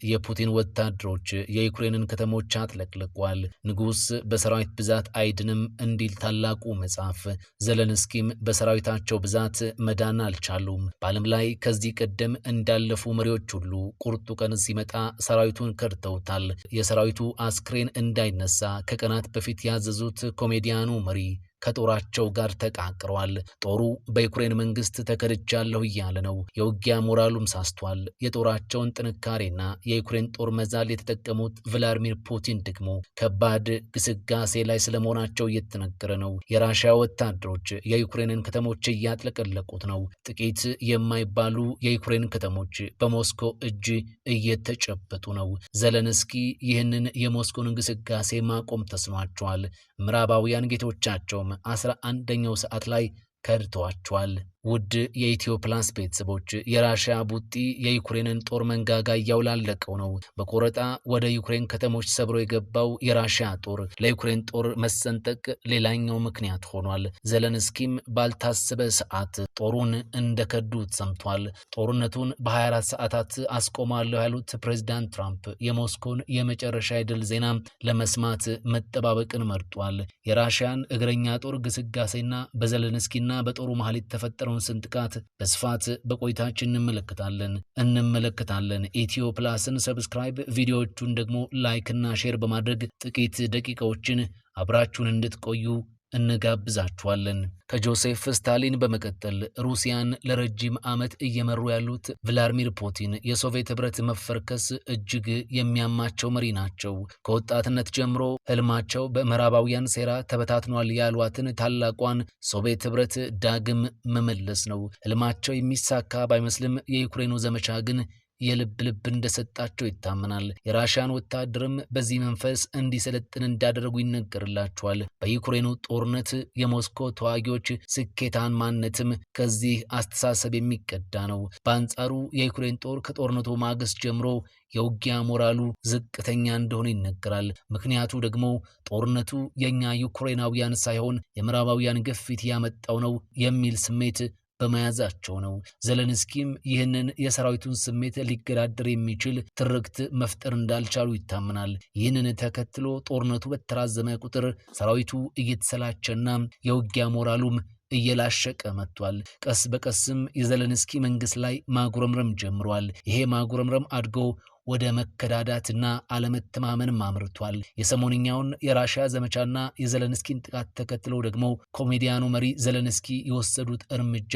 የፑቲን ወታደሮች የዩክሬንን ከተሞች አጥለቅልቋል። ንጉሥ በሰራዊት ብዛት አይድንም እንዲል ታላቁ መጽሐፍ፣ ዘለንስኪም በሰራዊታቸው ብዛት መዳን አልቻሉም። በዓለም ላይ ከዚህ ቀደም እንዳለፉ መሪዎች ሁሉ ቁርጡ ቀን ሲመጣ ሰራዊቱን ከድተውታል። የሰራዊቱ አስክሬን እንዳይነሳ ከቀናት በፊት ያዘዙት ኮሜዲያኑ መሪ ከጦራቸው ጋር ተቃቅረዋል። ጦሩ በዩክሬን መንግስት ተከድቻለሁ እያለ ነው። የውጊያ ሞራሉም ሳስቷል። የጦራቸውን ጥንካሬና የዩክሬን ጦር መዛል የተጠቀሙት ቭላዲሚር ፑቲን ደግሞ ከባድ ግስጋሴ ላይ ስለመሆናቸው እየተነገረ ነው። የራሽያ ወታደሮች የዩክሬንን ከተሞች እያጥለቀለቁት ነው። ጥቂት የማይባሉ የዩክሬን ከተሞች በሞስኮ እጅ እየተጨበጡ ነው። ዘለንስኪ ይህንን የሞስኮን ግስጋሴ ማቆም ተስኗቸዋል። ምዕራባውያን ጌቶቻቸው 11ኛው ሰዓት ላይ ከድተዋቸዋል። ውድ የኢትዮ ፕላስ ቤተሰቦች፣ የራሽያ ቡጢ የዩክሬንን ጦር መንጋጋ እያውላለቀው ነው። በቆረጣ ወደ ዩክሬን ከተሞች ሰብሮ የገባው የራሽያ ጦር ለዩክሬን ጦር መሰንጠቅ ሌላኛው ምክንያት ሆኗል። ዘለንስኪም ባልታሰበ ሰዓት ጦሩን እንደከዱት ሰምቷል። ጦርነቱን በ24 ሰዓታት አስቆማለሁ ያሉት ፕሬዚዳንት ትራምፕ የሞስኮን የመጨረሻ የድል ዜና ለመስማት መጠባበቅን መርጧል። የራሽያን እግረኛ ጦር ግስጋሴና በዘለንስኪና በጦሩ መሀል የተፈጠረውን ስንጥቃት በስፋት በቆይታችን እንመለከታለን። ኢትዮ ፕላስን subscribe፣ ቪዲዮዎቹን ደግሞ like እና share በማድረግ ጥቂት ደቂቃዎችን አብራችሁን እንድትቆዩ እንጋብዛችኋለን። ከጆሴፍ ስታሊን በመቀጠል ሩሲያን ለረጅም ዓመት እየመሩ ያሉት ቭላድሚር ፑቲን የሶቪየት ኅብረት መፈርከስ እጅግ የሚያማቸው መሪ ናቸው። ከወጣትነት ጀምሮ ህልማቸው በምዕራባውያን ሴራ ተበታትኗል ያሏትን ታላቋን ሶቪየት ኅብረት ዳግም መመለስ ነው። ህልማቸው የሚሳካ ባይመስልም የዩክሬኑ ዘመቻ ግን የልብ ልብ እንደሰጣቸው ይታመናል። የራሽያን ወታደርም በዚህ መንፈስ እንዲሰለጥን እንዳደረጉ ይነገርላቸዋል። በዩክሬኑ ጦርነት የሞስኮ ተዋጊዎች ስኬታማነትም ከዚህ አስተሳሰብ የሚቀዳ ነው። በአንጻሩ የዩክሬን ጦር ከጦርነቱ ማግስት ጀምሮ የውጊያ ሞራሉ ዝቅተኛ እንደሆነ ይነገራል። ምክንያቱ ደግሞ ጦርነቱ የእኛ ዩክሬናውያን ሳይሆን የምዕራባውያን ግፊት ያመጣው ነው የሚል ስሜት በመያዛቸው ነው። ዘለንስኪም ይህንን የሰራዊቱን ስሜት ሊገዳደር የሚችል ትርክት መፍጠር እንዳልቻሉ ይታመናል። ይህንን ተከትሎ ጦርነቱ በተራዘመ ቁጥር ሰራዊቱ እየተሰላቸና የውጊያ ሞራሉም እየላሸቀ መጥቷል። ቀስ በቀስም የዘለንስኪ መንግስት ላይ ማጉረምረም ጀምሯል። ይሄ ማጉረምረም አድጎ ወደ መከዳዳትና አለመተማመንም አምርቷል። የሰሞንኛውን የራሽያ ዘመቻና የዘለንስኪን ጥቃት ተከትሎ ደግሞ ኮሜዲያኑ መሪ ዘለንስኪ የወሰዱት እርምጃ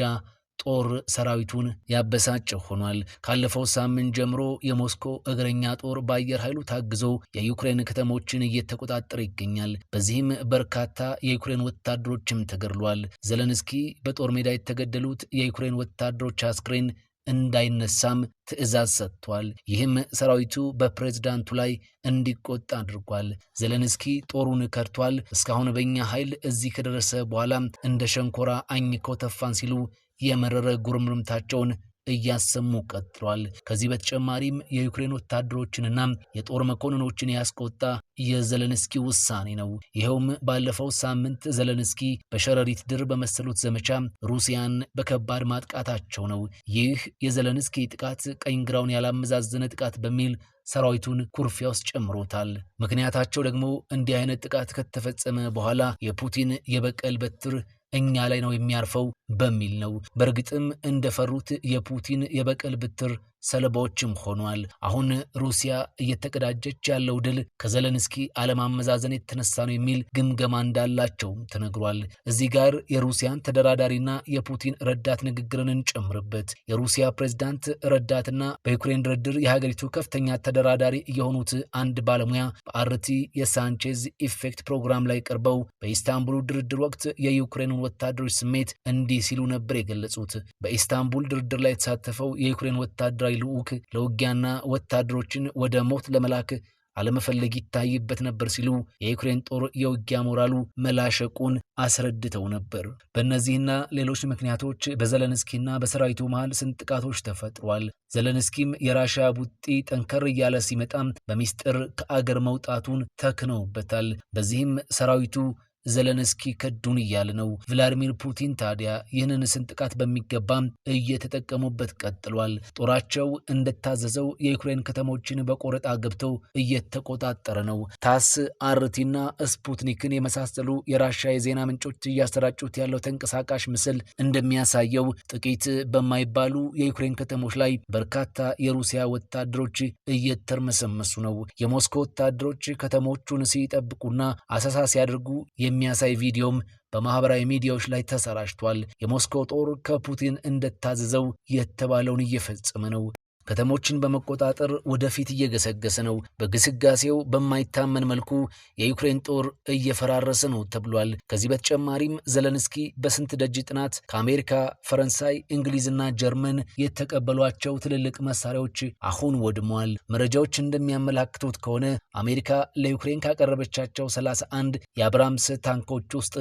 ጦር ሰራዊቱን ያበሳጨ ሆኗል። ካለፈው ሳምንት ጀምሮ የሞስኮ እግረኛ ጦር በአየር ኃይሉ ታግዞ የዩክሬን ከተሞችን እየተቆጣጠረ ይገኛል። በዚህም በርካታ የዩክሬን ወታደሮችም ተገድሏል። ዘለንስኪ በጦር ሜዳ የተገደሉት የዩክሬን ወታደሮች አስክሬን እንዳይነሳም ትዕዛዝ ሰጥቷል። ይህም ሰራዊቱ በፕሬዝዳንቱ ላይ እንዲቆጣ አድርጓል። ዘለንስኪ ጦሩን ከድቷል፣ እስካሁን በእኛ ኃይል እዚህ ከደረሰ በኋላ እንደ ሸንኮራ አኝከው ተፋን ሲሉ የመረረ ጉርምርምታቸውን እያሰሙ ቀጥሏል። ከዚህ በተጨማሪም የዩክሬን ወታደሮችንና የጦር መኮንኖችን ያስቆጣ የዘለንስኪ ውሳኔ ነው። ይኸውም ባለፈው ሳምንት ዘለንስኪ በሸረሪት ድር በመሰሉት ዘመቻ ሩሲያን በከባድ ማጥቃታቸው ነው። ይህ የዘለንስኪ ጥቃት ቀኝ ግራውን ያላመዛዘነ ጥቃት በሚል ሰራዊቱን ኩርፊያ ውስጥ ጨምሮታል። ምክንያታቸው ደግሞ እንዲህ አይነት ጥቃት ከተፈጸመ በኋላ የፑቲን የበቀል በትር እኛ ላይ ነው የሚያርፈው በሚል ነው። በእርግጥም እንደፈሩት የፑቲን የበቀል በትር ሰለባዎችም ሆኗል። አሁን ሩሲያ እየተቀዳጀች ያለው ድል ከዘለንስኪ አለማመዛዘን የተነሳ ነው የሚል ግምገማ እንዳላቸውም ተነግሯል። እዚህ ጋር የሩሲያን ተደራዳሪና የፑቲን ረዳት ንግግርን እንጨምርበት። የሩሲያ ፕሬዝዳንት ረዳትና በዩክሬን ድርድር የሀገሪቱ ከፍተኛ ተደራዳሪ የሆኑት አንድ ባለሙያ በአርቲ የሳንቼዝ ኢፌክት ፕሮግራም ላይ ቀርበው በኢስታንቡሉ ድርድር ወቅት የዩክሬንን ወታደሮች ስሜት እንዲህ ሲሉ ነበር የገለጹት። በኢስታንቡል ድርድር ላይ የተሳተፈው የዩክሬን ወታደራዊ ልዑክ ለውጊያና ወታደሮችን ወደ ሞት ለመላክ አለመፈለግ ይታይበት ነበር ሲሉ የዩክሬን ጦር የውጊያ ሞራሉ መላሸቁን አስረድተው ነበር። በእነዚህና ሌሎች ምክንያቶች በዘለንስኪና በሰራዊቱ መሃል ስንጥቃቶች ተፈጥሯል። ዘለንስኪም የራሽያ ቡጢ ጠንከር እያለ ሲመጣም በሚስጥር ከአገር መውጣቱን ተክነውበታል። በዚህም ሰራዊቱ ዘለንስኪ ከዱን እያለ ነው። ቭላዲሚር ፑቲን ታዲያ ይህንን ስንጥቃት በሚገባም እየተጠቀሙበት ቀጥሏል። ጦራቸው እንደታዘዘው የዩክሬን ከተሞችን በቆረጣ ገብተው እየተቆጣጠረ ነው። ታስ፣ አርቲና ስፑትኒክን የመሳሰሉ የራሻ የዜና ምንጮች እያሰራጩት ያለው ተንቀሳቃሽ ምስል እንደሚያሳየው ጥቂት በማይባሉ የዩክሬን ከተሞች ላይ በርካታ የሩሲያ ወታደሮች እየተርመሰመሱ ነው። የሞስኮ ወታደሮች ከተሞቹን ሲጠብቁና አሰሳ ሲያደርጉ የሚያሳይ ቪዲዮም በማህበራዊ ሚዲያዎች ላይ ተሰራጭቷል። የሞስኮ ጦር ከፑቲን እንደታዘዘው የተባለውን እየፈጸመ ነው። ከተሞችን በመቆጣጠር ወደፊት እየገሰገሰ ነው። በግስጋሴው በማይታመን መልኩ የዩክሬን ጦር እየፈራረሰ ነው ተብሏል። ከዚህ በተጨማሪም ዘለንስኪ በስንት ደጅ ጥናት ከአሜሪካ፣ ፈረንሳይ፣ እንግሊዝና ጀርመን የተቀበሏቸው ትልልቅ መሳሪያዎች አሁን ወድመዋል። መረጃዎች እንደሚያመላክቱት ከሆነ አሜሪካ ለዩክሬን ካቀረበቻቸው 31 የአብራምስ ታንኮች ውስጥ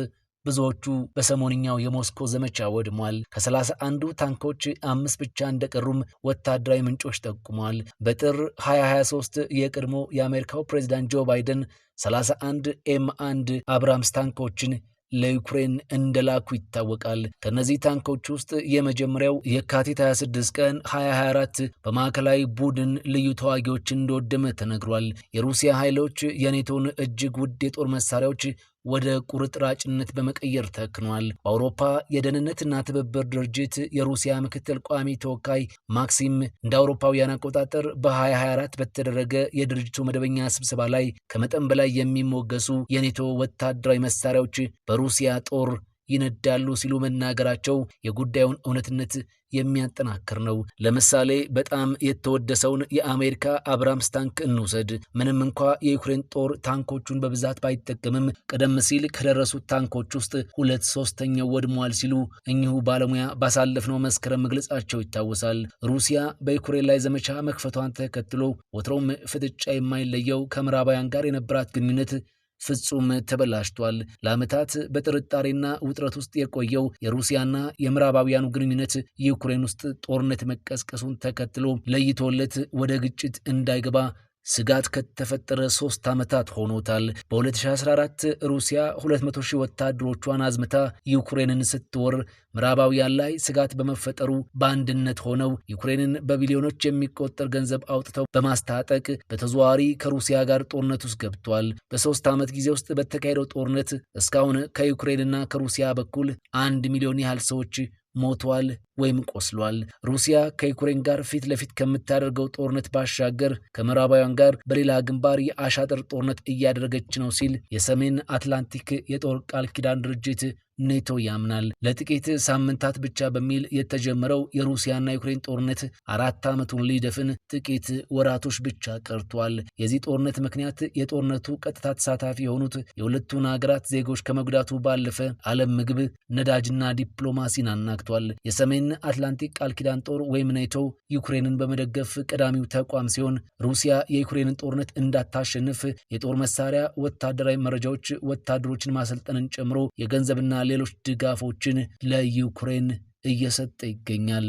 ብዙዎቹ በሰሞንኛው የሞስኮ ዘመቻ ወድሟል። ከ31ዱ ታንኮች 5 ብቻ እንደቀሩም ወታደራዊ ምንጮች ጠቁመዋል። በጥር 2023 የቀድሞ የአሜሪካው ፕሬዚዳንት ጆ ባይደን 31 ኤም 1 አብራምስ ታንኮችን ለዩክሬን እንደላኩ ይታወቃል። ከነዚህ ታንኮች ውስጥ የመጀመሪያው የካቲት 26 ቀን 2024 በማዕከላዊ ቡድን ልዩ ተዋጊዎች እንደወደመ ተነግሯል። የሩሲያ ኃይሎች የኔቶን እጅግ ውድ የጦር መሳሪያዎች ወደ ቁርጥራጭነት በመቀየር ተክኗል። በአውሮፓ የደህንነትና ትብብር ድርጅት የሩሲያ ምክትል ቋሚ ተወካይ ማክሲም እንደ አውሮፓውያን አቆጣጠር በ2024 በተደረገ የድርጅቱ መደበኛ ስብሰባ ላይ ከመጠን በላይ የሚሞገሱ የኔቶ ወታደራዊ መሳሪያዎች በሩሲያ ጦር ይነዳሉ ሲሉ መናገራቸው የጉዳዩን እውነትነት የሚያጠናክር ነው። ለምሳሌ በጣም የተወደሰውን የአሜሪካ አብራምስ ታንክ እንውሰድ። ምንም እንኳ የዩክሬን ጦር ታንኮቹን በብዛት ባይጠቀምም ቀደም ሲል ከደረሱት ታንኮች ውስጥ 2/3ኛው ወድመዋል ሲሉ እኚሁ ባለሙያ ባሳለፍነው መስከረም መግለጻቸው ይታወሳል። ሩሲያ በዩክሬን ላይ ዘመቻ መክፈቷን ተከትሎ ወትሮም ፍጥጫ የማይለየው ከምዕራባውያን ጋር የነበራት ግንኙነት ፍጹም ተበላሽቷል። ለዓመታት በጥርጣሬና ውጥረት ውስጥ የቆየው የሩሲያና የምዕራባውያኑ ግንኙነት ዩክሬን ውስጥ ጦርነት መቀስቀሱን ተከትሎ ለይቶለት ወደ ግጭት እንዳይገባ ስጋት ከተፈጠረ 3 ዓመታት ሆኖታል። በ2014 ሩሲያ 200 ሺህ ወታደሮቿን አዝምታ ዩክሬንን ስትወር ምዕራባውያን ላይ ስጋት በመፈጠሩ በአንድነት ሆነው ዩክሬንን በቢሊዮኖች የሚቆጠር ገንዘብ አውጥተው በማስታጠቅ በተዘዋዋሪ ከሩሲያ ጋር ጦርነት ውስጥ ገብቷል። በ3 ዓመት ጊዜ ውስጥ በተካሄደው ጦርነት እስካሁን ከዩክሬንና ከሩሲያ በኩል 1 ሚሊዮን ያህል ሰዎች ሞቷል ወይም ቆስሏል። ሩሲያ ከዩክሬን ጋር ፊት ለፊት ከምታደርገው ጦርነት ባሻገር ከምዕራባውያን ጋር በሌላ ግንባር የአሻጥር ጦርነት እያደረገች ነው ሲል የሰሜን አትላንቲክ የጦር ቃል ኪዳን ድርጅት ኔቶ ያምናል። ለጥቂት ሳምንታት ብቻ በሚል የተጀመረው የሩሲያና ዩክሬን ጦርነት 4 ዓመቱን ሊደፍን ጥቂት ወራቶች ብቻ ቀርቷል። የዚህ ጦርነት ምክንያት የጦርነቱ ቀጥታ ተሳታፊ የሆኑት የሁለቱን ሀገራት ዜጎች ከመጉዳቱ ባለፈ ዓለም ምግብ፣ ነዳጅና ዲፕሎማሲን አናግቷል። የሰሜን አትላንቲክ ቃል ኪዳን ጦር ወይም ኔቶ ዩክሬንን በመደገፍ ቀዳሚው ተቋም ሲሆን ሩሲያ የዩክሬንን ጦርነት እንዳታሸንፍ የጦር መሳሪያ፣ ወታደራዊ መረጃዎች፣ ወታደሮችን ማሰልጠንን ጨምሮ የገንዘብና ሌሎች ድጋፎችን ለዩክሬን እየሰጠ ይገኛል።